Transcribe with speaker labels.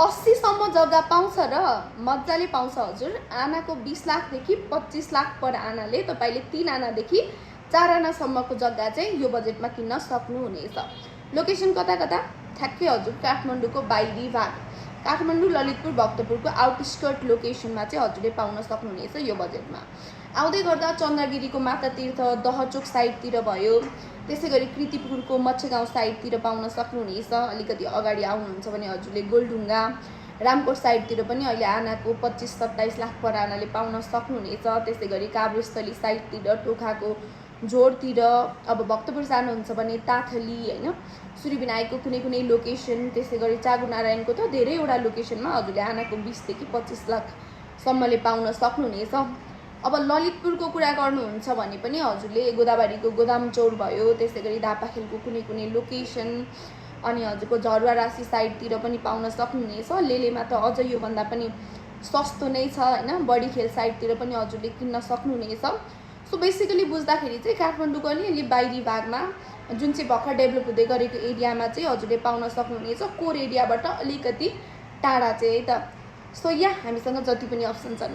Speaker 1: 80 सम्म जग्गा पाउँछ र मजाले पाउँछ हजुर। आनाको 20 लाखदेखि 25 लाख पर आनाले तपाईँले 3 आनादेखि 4 आनासम्मको जग्गा चाहिँ यो बजेटमा किन्न सक्नुहुनेछ। लोकेसन कता कता? ठ्याक्कै हजुर काठमाडौँको बाहिरी भाग, काठमाडौँ ललितपुर भक्तपुरको आउटस्कर्ट लोकेसनमा चाहिँ हजुरले पाउन सक्नुहुनेछ यो बजेटमा। आउँदै गर्दा चन्द्रगिरीको माता तीर्थ दहचोक साइडतिर भयो, त्यसै गरी कृतिपुरको मच्छगाउँ साइडतिर पाउन सक्नुहुनेछ। अलिकति अगाडि आउनुहुन्छ भने हजुरले गोलढुङ्गा रामकोट साइडतिर पनि अहिले आनाको 25-27 लाख पर आनाले पाउन सक्नुहुनेछ। त्यसै गरी काभ्रेस्थली साइडतिर टोखाको झोडतिर, अब भक्तपुर जानुहुन्छ भने ताथली होइन, सूर्यविनायकको कुनै कुनै लोकेसन, त्यसै गरी चागुनारायणको त धेरैवटा लोकेसनमा हजुरले आनाको 20देखि 25 लाखसम्मले पाउन सक्नुहुनेछ। अब ललितपुरको कुरा गर्नुहुन्छ भने पनि हजुरले गोदावरीको गोदाम चौर भयो, त्यसै गरी धापाखेलको कुनै कुनै लोकेसन, अनि हजुरको झरुवा राशि साइडतिर पनि पाउन सक्नुहुनेछ। लेलेमा त अझ योभन्दा पनि सस्तो नै छ होइन, बडीखेल साइडतिर पनि हजुरले किन्न सक्नुहुनेछ। सो बेसिकली बुझ्दाखेरि चाहिँ काठमाडौँको अलिअलि बाहिरी भागमा जुन चाहिँ भर्खर डेभलप हुँदै गरेको एरियामा चाहिँ हजुरले पाउन सक्नुहुनेछ, कोर एरियाबाट अलिकति टाढा चाहिँ है त। सो या हामीसँग जति पनि अप्सन छन्।